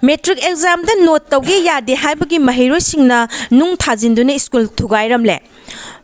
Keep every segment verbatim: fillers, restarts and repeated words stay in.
Matric ꯑꯦꯛꯖꯥꯝꯗ note ꯇꯧꯒꯦ ꯌꯥꯗꯦ ꯍꯥꯏꯕꯒꯤ ꯃꯍꯩꯔꯣꯏꯁꯤꯡꯅ ꯅꯨꯡ ꯊꯥꯖꯤꯟꯗꯨꯅ ꯁ꯭ꯀꯨꯜ ꯊꯨꯒꯥꯏꯔꯝꯂꯦ꯫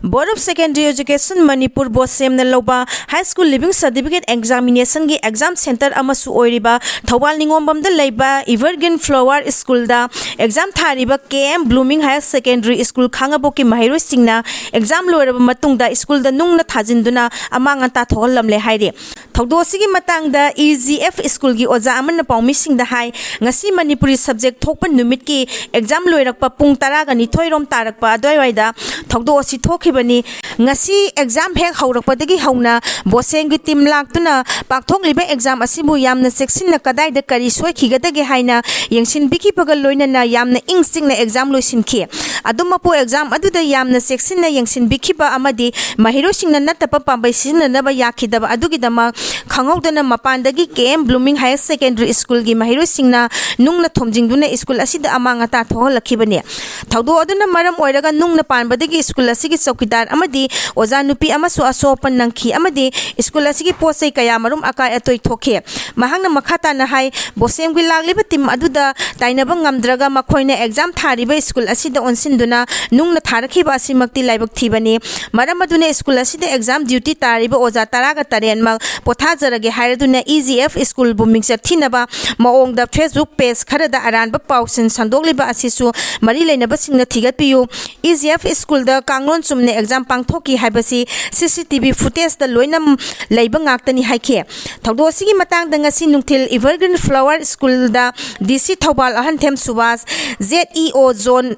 Board of Secondary Education Manipur, ꯕꯣꯁꯦꯝꯅ ꯂꯧꯕ ꯍꯥꯏ ꯁ꯭ꯀꯨꯜ ꯂꯤꯚꯤꯡ ꯁꯥꯔꯇꯤꯐꯤꯀꯦꯠ ꯑꯦꯛꯖꯥꯃꯤꯅꯦꯁꯟꯒꯤ ꯑꯦꯛꯖꯥꯝ ꯁꯦꯟꯇꯔ ꯑꯃꯁꯨ ꯑꯣꯏꯔꯤꯕ ꯊꯧꯕꯥꯜ ꯅꯤꯉꯣꯝꯕꯝꯗ ꯂꯩꯕ Evergreen Flower ꯁ꯭ꯀꯨꯜꯗ ꯑꯦꯛꯖꯥꯝ ꯊꯥꯔꯤꯕ K M Blooming Higher Secondary school ꯈꯥꯡꯉꯕꯣꯛꯀꯤ ꯃꯍꯩꯔꯣꯏꯁꯤꯡꯅ ꯑꯦꯛꯖꯥꯝ ꯂꯣꯏꯔꯕ ꯃꯇꯨꯡꯗ ꯁ꯭ꯀꯨꯜꯗ ꯅꯨꯡꯅ ꯊꯥꯖꯤꯟꯗꯨꯅ ꯑꯃꯥꯡ ꯑꯇꯥ ꯊꯣꯛꯍꯜꯂꯝꯂꯦ ꯍꯥꯏꯔꯤ꯫ ꯊꯧꯗꯣꯛ ꯑꯁꯤꯒꯤ ꯃꯇꯥꯡꯗ E G F ꯁ꯭ꯀꯨꯜꯒꯤ ꯑꯣꯖꯥ ꯑꯃꯅ ꯄꯥꯎꯃꯤꯁꯤꯡꯗ ꯍꯥꯏ, ꯉꯁꯤ ꯃꯅꯤꯄꯨꯔꯤ ꯁꯕꯖꯦꯛ ꯊꯣꯛꯄ ꯅꯨꯃꯤꯠꯀꯤ ꯑꯦꯛꯖꯥꯝ ꯂꯣꯏꯔꯛꯄ ꯄꯨꯡ ꯇꯔꯥꯒ ꯅꯤꯊꯣꯏ ꯔꯣꯝ ꯇꯥꯔꯛꯄ ꯑꯗꯨꯋꯥꯏꯗ ꯊꯧꯗꯣꯛ ꯑꯁꯤ ꯊꯣꯛꯈꯤꯕꯅꯤ꯫ ꯉꯁꯤ ꯑꯦꯛꯖꯥꯝ ꯍꯦꯛ ꯍꯧꯔꯛꯄꯗꯒꯤ ꯍꯧꯅ ꯕꯣꯁꯦꯝꯒꯤ ꯇꯤꯝ ꯂꯥꯛꯇꯨꯅ ꯄꯥꯡꯊꯣꯛꯂꯤꯕ ꯑꯦꯛꯖꯥꯝ ꯑꯁꯤꯕꯨ ꯌꯥꯝꯅ ꯆꯦꯛꯁꯤꯟꯅ ꯀꯗꯥꯏꯗ ꯀꯔꯤ ꯁꯣꯏꯈꯤꯒꯗꯒꯦ ꯍꯥꯏꯅ ꯌꯦꯡꯁꯤꯟꯕꯤꯈꯤꯕꯒ ꯂꯣꯏꯅꯅ ꯌꯥꯝꯅ ꯏꯪ ꯆꯤꯛꯅ ꯑꯦꯛꯖꯥꯝ ꯂꯣꯏꯁꯤꯟꯈꯤ꯫ ꯑꯗꯨꯃꯛꯄꯨ ꯑꯦꯛꯖꯥꯝ ꯑꯗꯨꯗ ꯌꯥꯝꯅ ꯆꯦꯛꯁꯤꯟꯅ ꯌꯦꯡꯁꯤꯟꯕꯤꯈꯤꯕ ꯑꯃꯗꯤ ꯃꯍꯩꯔꯣꯏꯁꯤꯡꯅ ꯅꯠꯇꯕ ꯄꯥꯝꯕꯩ ꯁꯤꯖꯤꯟꯅꯅꯕ ꯌꯥꯈꯤꯗꯕ ꯑꯗꯨꯒꯤꯗꯃꯛ ꯈꯪꯍꯧꯗꯅ ꯃꯄꯥꯟꯗꯒꯤ K M Blooming Higher Secondary ꯁ꯭ꯀꯨꯜꯒꯤ ꯃꯍꯩꯔꯣꯏꯁꯤꯡꯅ ꯅꯨꯡꯅ ꯊꯣꯝꯖꯤꯟꯗꯨꯅ ꯁ꯭ꯀꯨꯜ ꯑꯁꯤꯗ ꯑꯃꯥꯡ ꯑꯇꯥ ꯊꯣꯛꯍꯜꯂꯛꯈꯤꯕꯅꯤ꯫ ꯊꯧꯗꯣꯛ ꯑꯗꯨꯅ ꯃꯔꯝ ꯑꯣꯏꯔꯒ ꯅꯨꯡꯅ ꯄꯥꯟꯕꯗꯒꯤ ꯁ꯭ꯀꯨꯜ ꯑꯁꯤꯒꯤ ꯆꯧꯀꯤꯗꯥꯔ ꯑꯃꯗꯤ ꯑꯣꯖꯥ ꯅꯨꯄꯤ ꯑꯃꯁꯨ ꯑꯁꯣꯛ ꯑꯄꯟ ꯅꯪꯈꯤ ꯑꯃꯗꯤ ꯁ꯭ꯀꯨꯜ ꯑꯁꯤꯒꯤ ꯄꯣꯠ ꯆꯩ ꯀꯌꯥ ꯃꯔꯨꯝ ꯑꯀꯥꯏ ꯑꯇꯣꯏ ꯊꯣꯛꯈꯤ꯫ ꯃꯍꯥꯛꯅ ꯃꯈꯥ ꯇꯥꯅ ꯍꯥꯏ, ꯕꯣꯁꯦꯝꯒꯤ ꯂꯥꯛꯂꯤꯕ ꯇꯤꯝ ꯑꯗꯨꯗ ꯇꯥꯏꯅꯕ ꯉꯝꯗ꯭ꯔꯒ ꯃꯈꯣꯏꯅ ꯑꯦꯛꯖꯥꯝ ꯊꯥꯔꯤꯕ ꯁ꯭ꯀꯨꯜ ꯑꯁꯤꯗ ꯑꯣꯟꯁꯤꯟꯗꯨꯅ ꯅꯨꯡꯅ ꯊꯥꯔꯛꯈꯤꯕ ꯑꯁꯤꯃꯛꯇꯤ ꯂꯥꯏꯕꯛ ꯊꯤꯕꯅꯤ꯫ ꯃꯔꯝ ꯑꯗꯨꯅ ꯁ꯭ꯀꯨꯜ ꯑꯁꯤꯗ ꯑꯦꯛꯖꯥꯝ ꯗ꯭ꯌꯨꯇꯤ ꯇꯥꯔꯤꯕ ꯑꯣꯖꯥ ꯇꯔꯥꯒ ꯇꯔꯦꯠꯃꯛ ꯄꯣꯊꯥꯖꯔꯒꯦ ꯍꯥꯏꯔꯗꯨꯅ E G F ꯁ꯭ꯀꯨꯜꯕꯨ ꯃꯤꯡꯆꯠ ꯊꯤꯅꯕ ꯃꯑꯣꯡꯗ Facebook ꯄꯦꯖ ꯈꯔꯗ ꯑꯔꯥꯟꯕ ꯄꯥꯎꯁꯤꯡ ꯁꯟꯗꯣꯛꯂꯤꯕ ꯑꯁꯤꯁꯨ ꯃꯔꯤ ꯂꯩꯅꯕꯁꯤꯡꯅ ꯊꯤꯒꯠꯄꯤꯌꯨ꯫ E G F ꯁ꯭ꯀꯨꯜꯗ ꯀꯥꯡꯂꯣꯟ ꯆꯨꯝꯅ ꯑꯦꯛꯖꯥꯝ ꯄꯥꯡꯊꯣꯛꯈꯤ ꯍꯥꯏꯕꯁꯤ C C T V footageꯇ ꯂꯣꯏꯅ ꯂꯩꯕ ꯉꯥꯛꯇꯅꯤ ꯍꯥꯏꯈꯤ꯫ ꯊꯧꯗꯣꯛ ꯑꯁꯤꯒꯤ ꯃꯇꯥꯡꯗ ꯉꯁꯤ ꯅꯨꯡꯊꯤꯜ Evergreen Flower ꯁ꯭ꯀꯨꯜꯗ D C ꯊꯧꯕꯥꯜ ꯑꯍꯟꯊꯦꯝ ꯁꯨꯕꯥꯁ, Z E O Zone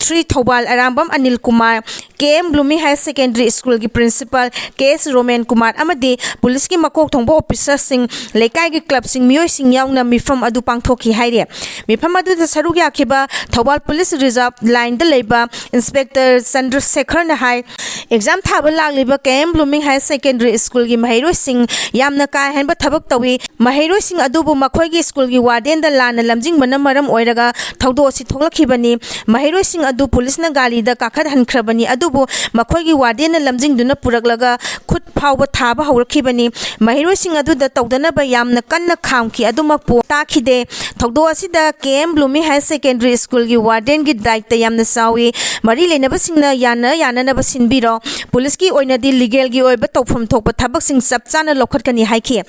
three Thoubal Arambam Anil Kumar, K M Blooming Higher Secondary ꯁ꯭ꯀꯨꯜꯒꯤ principal K S Romen Kumar ꯑꯃꯗꯤ ꯄꯨꯂꯤꯁꯀꯤ ꯃꯀꯣꯛ ꯊꯣꯡꯕ ꯑꯣꯐꯤꯁꯥꯔꯁꯤꯡ, ꯂꯩꯀꯥꯏꯒꯤ ꯀ꯭ꯂꯕꯁꯤꯡ, ꯃꯤꯑꯣꯏꯁꯤꯡ ꯌꯥꯎꯅ ꯃꯤꯐꯝ ꯑꯗꯨ ꯄꯥꯡꯊꯣꯛꯈꯤ ꯍꯥꯏꯔꯤ꯫ ꯃꯤꯐꯝ ꯑꯗꯨꯗ ꯁꯔꯨꯛ ꯌꯥꯈꯤꯕ ꯊꯧꯕꯥꯜ ꯄꯨꯂꯤꯁ ꯔꯤꯖꯥꯔꯚ ꯂꯥꯏꯟꯗ ꯂꯩꯕ ꯏꯟꯁꯄꯦꯛꯇꯔ ꯆꯟꯗ꯭ꯔꯁꯦꯈꯔꯅ ꯍꯥꯏ, ꯑꯦꯛꯖꯥꯝ ꯊꯥꯕ ꯂꯥꯛꯂꯤꯕ K M Blooming Higher Secondary ꯁ꯭ꯀꯨꯜꯒꯤ ꯃꯍꯩꯔꯣꯏꯁꯤꯡ ꯌꯥꯝꯅ ꯀꯥ ꯍꯦꯟꯕ ꯊꯕꯛ ꯇꯧꯏ꯫ ꯃꯍꯩꯔꯣꯏꯁꯤꯡ ꯑꯗꯨꯕꯨ ꯃꯈꯣꯏꯒꯤ ꯁ꯭ꯀꯨꯜꯒꯤ ꯋꯥꯔꯗꯦꯟꯗ ꯂꯥꯟꯅ ꯂꯝꯖꯤꯡꯕꯅ ꯃꯔꯝ ꯑꯣꯏꯔꯒ ꯊꯧꯗꯣꯛ ꯑꯁꯤ ꯊꯣꯛꯂꯛꯈꯤꯕꯅꯤ꯫ ꯃꯍꯩꯔꯣꯏꯁꯤꯡ ꯑꯗꯨ ꯄꯨꯂꯤꯁꯅ ꯒꯥꯔꯤꯗ ꯀꯥꯈꯠꯍꯟꯈ꯭ꯔꯕꯅꯤ꯫ ꯑꯗꯨꯕꯨ ꯃꯈꯣꯏꯒꯤ ꯋꯥꯔꯗꯦꯟꯅ ꯂꯝꯖꯤꯡꯗꯨꯅ ꯄꯨꯔꯛꯂꯒ ꯈꯨꯠ ꯐꯥꯎꯕ ꯊꯥꯕ ꯍꯧꯔꯛꯈꯤꯕꯅꯤ꯫ ꯃꯍꯩꯔꯣꯏꯁꯤꯡ ꯑꯗꯨꯗ ꯇꯧꯗꯅꯕ ꯌꯥꯝꯅ ꯀꯟꯅ ꯈꯥꯝꯈꯤ, ꯑꯗꯨꯃꯛꯄꯨ ꯇꯥꯈꯤꯗꯦ꯫ ꯊꯧꯗꯣꯛ ꯑꯁꯤꯗ ꯀꯦ ꯑꯦꯝ ꯕ꯭ꯂꯨꯃꯤ ꯍꯥꯌꯔ ꯁꯦꯀꯦꯟꯗꯔꯤ ꯁ꯭ꯀꯨꯜꯒꯤ ꯋꯥꯔꯗꯦꯟꯒꯤ ꯗꯥꯏꯇ ꯌꯥꯝꯅ ꯆꯥꯎꯏ꯫ ꯃꯔꯤ ꯂꯩꯅꯕꯁꯤꯡꯅ ꯌꯥꯅ ꯌꯥꯅꯅꯕ ꯁꯤꯟꯕꯤꯔꯣ꯫ ꯄꯨꯂꯤꯁꯀꯤ ꯑꯣꯏꯅꯗꯤ ꯂꯤꯒꯦꯜꯒꯤ ꯑꯣꯏꯕ ꯇꯧꯐꯝ ꯊꯣꯛꯄ ꯊꯕꯛꯁꯤꯡ ꯆꯞ ꯆꯥꯅ ꯂꯧꯈꯠꯀꯅꯤ ꯍꯥꯏꯈꯤ꯫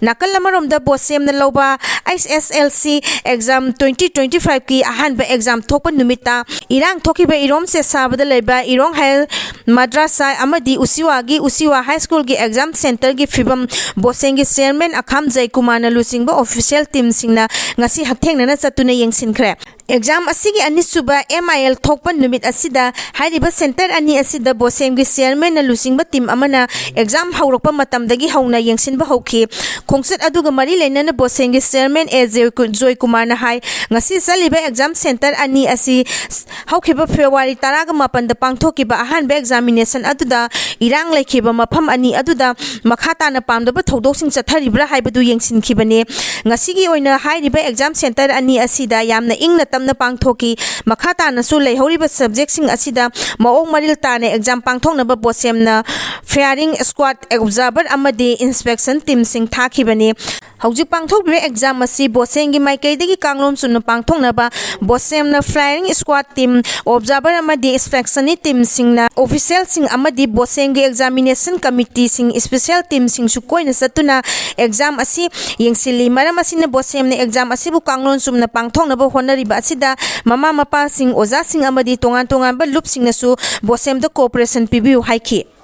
ꯅꯥꯀꯜ ꯑꯃꯔꯣꯝꯗ ꯕꯣꯁꯦꯝꯅ ꯂꯧꯕ H S L C exam twenty twenty ꯐꯥꯏꯚꯀꯤ ꯑꯍꯥꯟꯕ ꯑꯦꯛꯖꯥꯝ ꯊꯣꯛꯄ ꯅꯨꯃꯤꯠꯇ ꯏꯔꯥꯡ ꯊꯣꯛꯈꯤꯕ ꯏꯔꯣꯝ ꯁꯦꯁꯥꯕꯗ ꯂꯩꯕ ꯏꯔꯣꯡ ꯍꯥꯌꯔ ꯃꯗ꯭ꯔꯥꯁꯥ ꯑꯃꯗꯤ ꯎꯁꯤꯋꯥꯒꯤ ꯎꯁꯤꯋꯥ ꯍꯥꯏ ꯁ꯭ꯀꯨꯜꯒꯤ ꯑꯦꯛꯖꯥꯝ ꯁꯦꯟꯇꯔꯒꯤ ꯐꯤꯕꯝ ꯕꯣꯁꯦꯝꯒꯤ ꯆꯦꯌꯔꯃꯦꯟ ꯑꯈꯥꯝ ꯖꯌꯀꯨꯃꯥꯔꯅ ꯂꯨꯆꯤꯡꯕ ꯑꯣꯐꯤꯁꯤꯌꯦꯜ ꯇꯤꯝꯁꯤꯡꯅ ꯉꯁꯤ ꯍꯛꯊꯦꯡꯅꯅ ꯆꯠꯇꯨꯅ ꯌꯦꯡꯁꯤꯟꯈ꯭ꯔꯦ꯫ ꯑꯦꯛꯖꯥꯝ ꯑꯁꯤꯒꯤ ꯑꯅꯤꯁꯨꯕ ꯑꯦꯝ ꯑꯥꯏ ꯑꯦꯜ ꯊꯣꯛꯄ ꯅꯨꯃꯤꯠ ꯑꯁꯤꯗ ꯍꯥꯏꯔꯤꯕ ꯁꯦꯟꯇꯔ ꯑꯅꯤ ꯑꯁꯤꯗ ꯕꯣꯁꯦꯝꯒꯤ ꯆꯦꯌꯔꯃꯦꯟꯅ ꯂꯨꯆꯤꯡꯕ ꯇꯤꯝ ꯑꯃꯅ ꯑꯦꯛꯖꯥꯝ ꯍꯧꯔꯛꯄ ꯃꯇꯝꯗꯒꯤ ꯍꯧꯅ ꯌꯦꯡꯁꯤꯟꯕ ꯍꯧꯈꯤ꯫ ꯈꯣꯡꯆꯠ ꯑꯗꯨꯒ ꯃꯔꯤ ꯂꯩꯅꯅ ꯕꯣꯁꯦꯝꯒꯤ ꯆꯦꯌꯔꯃꯦꯟ ꯑꯦ ꯖꯣꯏ-, ꯖꯣꯏꯀꯨꯃꯥꯔꯅ ꯍꯥꯏ, ꯉꯁꯤ ꯆꯠꯂꯤꯕ ꯑꯦꯛꯖꯥꯝ ꯁꯦꯟꯇꯔ ꯑꯅꯤ ꯑꯁꯤ ꯍꯧꯈꯤꯕ ꯐꯦꯕ꯭ꯔꯨꯋꯥꯔꯤ ꯇꯔꯥꯒ ꯃꯥꯄꯟꯗ ꯄꯥꯡꯊꯣꯛꯈꯤꯕ ꯑꯍꯥꯟꯕ ꯑꯦꯛꯖꯥꯃꯤꯅꯦꯁꯟ ꯑꯗꯨꯗ ꯏꯔꯥꯡ ꯂꯩꯈꯤꯕ ꯃꯐꯝ ꯑꯅꯤ ꯑꯗꯨꯗ ꯃꯈꯥ ꯇꯥꯅ ꯄꯥꯝꯗꯕ ꯊꯧꯗꯣꯛꯁꯤꯡ ꯆꯠꯊꯔꯤꯕ꯭ꯔꯥ ꯍꯥꯏꯕꯗꯨ ꯌꯦꯡꯁꯤꯟꯈꯤꯕꯅꯤ꯫ ꯉꯁꯤꯒꯤ ꯑꯣꯏꯅ ꯍꯥꯏꯔꯤꯕ ꯑꯦꯛꯖꯥꯝ ꯁꯦꯟꯇꯔ ꯑꯅꯤ ꯑꯁꯤꯗ ꯌꯥꯝꯅ ꯏꯪꯅ ꯇꯞꯅ ꯄꯥꯡꯊꯣꯛꯈꯤ꯫ ꯃꯈꯥ ꯇꯥꯅꯁꯨ ꯂꯩꯍꯧꯔꯤꯕ ꯁꯕꯖꯦꯛꯁꯤꯡ ꯑꯁꯤꯗ ꯃꯑꯣꯡ ꯃꯔꯤꯜ ꯇꯥꯅ ꯑꯦꯛꯖꯥꯝ ꯄꯥꯡꯊꯣꯛꯅꯕ ꯕꯣꯁꯦꯝꯅ ꯐꯥꯌꯔꯤꯡ ꯁ꯭ꯀ꯭ꯋꯥꯗ, ꯑꯣꯕꯖꯥꯔꯚꯔ ꯑꯃꯗꯤ ꯏꯟꯁꯄꯦꯛꯁꯟ ꯇꯤꯝꯁꯤꯡ ꯊꯥꯈꯤꯕꯅꯤ꯫ ꯍꯧꯖꯤꯛ ꯄꯥꯡꯊꯣꯛꯂꯤꯕ ꯑꯦꯛꯖꯥꯝ ꯑꯁꯤ ꯕꯣꯁꯦꯝꯒꯤ ꯃꯥꯏꯀꯩꯗꯒꯤ ꯀꯥꯡꯂꯣꯟ ꯆꯨꯝꯅ ꯄꯥꯡꯊꯣꯛꯅꯕ ꯕꯣꯁꯦꯝꯅ ꯐꯥꯌꯔꯤꯡ ꯁ꯭ꯀ꯭ꯋꯥꯗ ꯇꯤꯝ, ꯑꯣꯕꯖꯥꯔꯚꯔ ꯑꯃꯗꯤ ꯏꯟꯁꯄꯦꯛꯁꯟꯒꯤ ꯇꯤꯝꯁꯤꯡꯅ ꯑꯣꯐꯤꯁꯤꯌꯦꯜꯁꯤꯡ ꯑꯃꯗꯤ ꯕꯣꯁꯦꯝꯒꯤ ꯑꯦꯛꯖꯥꯃꯤꯅꯦꯁꯟ ꯀꯃꯤꯇꯤꯁꯤꯡ, ꯏꯁꯄꯤꯁꯦꯜ ꯇꯤꯝꯁꯤꯡꯁꯨ ꯀꯣꯏꯅ ꯆꯠꯇꯨꯅ ꯑꯦꯛꯖꯥꯝ ꯑꯁꯤ ꯌꯦꯡꯁꯤꯜꯂꯤ꯫ ꯃꯔꯝ ꯑꯁꯤꯅ ꯕꯣꯁꯦꯝꯅ ꯑꯦꯛꯖꯥꯝ ꯑꯁꯤꯕꯨ ꯀꯥꯡꯂꯣꯟ ꯆꯨꯝꯅ ꯄꯥꯡꯊꯣꯛꯅꯕ ꯍꯣꯠꯅꯔꯤꯕ ꯑꯁꯤꯗ ꯃꯃꯥ ꯃꯄꯥꯁꯤꯡ, ꯑꯣꯖꯥꯁꯤꯡ ꯑꯃꯗꯤ ꯇꯣꯉꯥꯟ ꯇꯣꯉꯥꯟꯕ ꯂꯨꯞꯁꯤꯡꯅꯁꯨ ꯕꯣꯁꯦꯝꯗ ꯀꯣꯑꯣꯄꯔꯦꯁꯟ ꯄꯤꯕꯤꯌꯨ ꯍꯥꯏꯈꯤ꯫